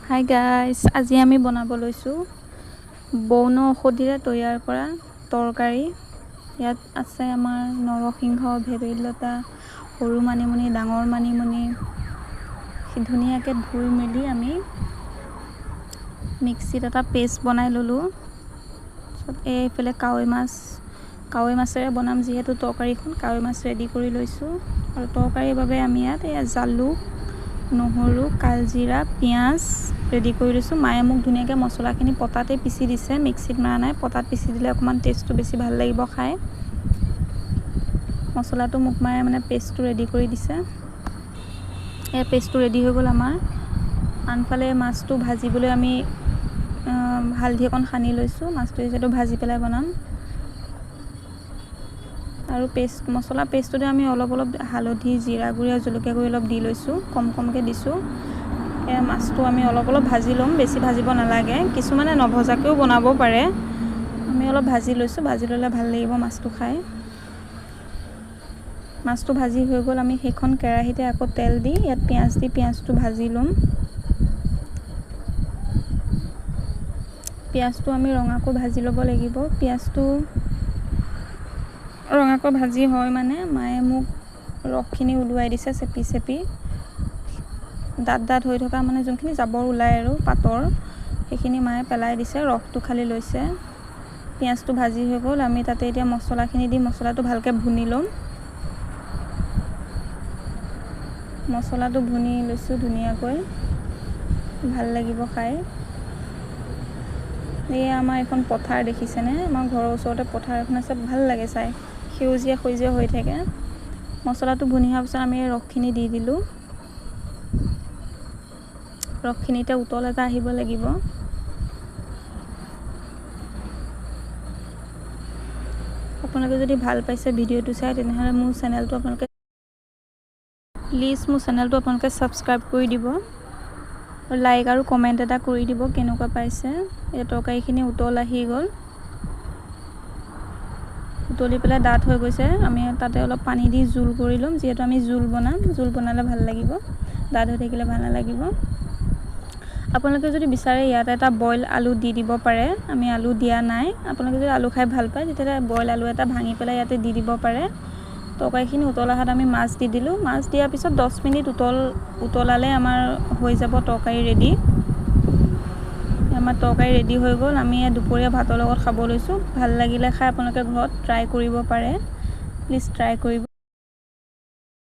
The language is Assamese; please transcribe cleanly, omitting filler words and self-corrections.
হাই গাইজ, আজি আমি বনাব লৈছোঁ বন ঔষধিৰে তৈয়াৰ কৰা তৰকাৰী। ইয়াত আছে আমাৰ নৰসিংহ, ভেবেলিলতা, সৰু মানিমুনি, ডাঙৰ মানিমুনি। ধুনীয়াকৈ ধুই মেলি আমি মিক্সিত এটা পেষ্ট বনাই ল'লোঁ। তাৰপিছত এইফালে কাৱৈ মাছ, কাৱৈ মাছেৰে বনাম যিহেতু তৰকাৰীখন, কাৱৈ মাছ ৰেডি কৰি লৈছোঁ। আৰু তৰকাৰীৰ বাবে আমি ইয়াত এয়া জালুক, নহৰু, কালজিৰা, পিঁয়াজ ৰেডি কৰি লৈছোঁ। মায়ে মোক ধুনীয়াকৈ মছলাখিনি পটাতে পিচি দিছে, মিক্সিত মৰা নাই। পটাত পিচি দিলে অকণমান টেষ্টটো বেছি ভাল লাগিব খাই। মছলাটো মোক মায়ে মানে পেষ্টটো ৰেডি কৰি দিছে। এই পেষ্টটো ৰেডি হৈ গ'ল আমাৰ। আনফালে মাছটো ভাজিবলৈ আমি হালধি অকণ সানি লৈছোঁ। মাছটো যিহেতু ভাজি পেলাই বনাম। আৰু পেষ্ট মছলা পেষ্টটোতে আমি অলপ অলপ হালধি, জিৰা গুড়ি আৰু জলকীয়া গুড়ি অলপ দি লৈছোঁ, কম কমকৈ দিছোঁ। এয়া মাছটো আমি অলপ অলপ ভাজি ল'ম, বেছি ভাজিব নালাগে। কিছুমানে নভজাকৈও বনাব পাৰে, আমি অলপ ভাজি লৈছোঁ। ভাজি ল'লে ভাল লাগিব মাছটো খাই। মাছটো ভাজি হৈ গ'ল। আমি সেইখন কেৰাহীতে আকৌ তেল দি ইয়াত পিঁয়াজ দি পিঁয়াজটো ভাজি ল'ম। পিঁয়াজটো আমি ৰঙাকৈ ভাজি ল'ব লাগিব। পিঁয়াজটো ৰঙাকৈ ভাজি হয় মানে মায়ে মোক ৰসখিনি ওলোৱাই দিছে চেপি চেপি। দাঁত দাঁত হৈ থকা মানে যোনখিনি জাবৰ ওলায় আৰু পাতৰ, সেইখিনি মায়ে পেলাই দিছে, ৰসটো খালি লৈছে। পিঁয়াজটো ভাজি হৈ গ'ল। আমি তাতে এতিয়া মছলাখিনি দি মছলাটো ভালকৈ ভুনি ল'ম। মছলাটো ভুনি লৈছোঁ ধুনীয়াকৈ, ভাল লাগিব খাই। এয়া আমাৰ এখন পথাৰ দেখিছেনে? আমাৰ ঘৰৰ ওচৰতে পথাৰ এখন আছে, ভাল লাগে চাই, সেউজীয়া সেউজীয়া হৈ থাকে। মছলাটো ভুনি হোৱাৰ পিছত আমি ৰসখিনি দি দিলোঁ। ৰসখিনিতে উতল এটা আহিব লাগিব। আপোনালোকে যদি ভাল পাইছে ভিডিঅ'টো চাই, তেনেহ'লে মোৰ চেনেলটো আপোনালোকে প্লিজ মোৰ চেনেলটো আপোনালোকে ছাবস্ক্ৰাইব কৰি দিব, লাইক আৰু কমেণ্ট এটা কৰি দিব কেনেকুৱা পাইছে। এই তৰকাৰীখিনি উতল আহি গ'ল, উতলি পেলাই ডাঠ হৈ গৈছে। আমি তাতে অলপ পানী দি জোল কৰি ল'ম, যিহেতু আমি জোল বনাম। জোল বনালে ভাল লাগিব, ডাঠ হৈ থাকিলে ভাল নালাগিব। আপোনালোকে যদি বিচাৰে ইয়াত এটা বইল আলু দি দিব পাৰে, আমি আলু দিয়া নাই। আপোনালোকে যদি আলু খাই ভাল পায় তেতিয়াহ'লে বইল আলু এটা ভাঙি পেলাই ইয়াতে দি দিব পাৰে। তৰকাৰীখিনি উতল অহাত আমি মাছ দি দিলোঁ। মাছ দিয়াৰ পিছত 10 মিনিট উতলালে আমাৰ হৈ যাব তৰকাৰী ৰেডি। আমাৰ তৰকাৰী ৰেডি হৈ গ'ল। আমি দুপৰীয়া ভাতৰ লগত খাব লৈছোঁ। ভাল লাগিলে খাই আপোনালোকে ঘৰত ট্ৰাই কৰিব পাৰে, প্লিজ ট্ৰাই কৰিব।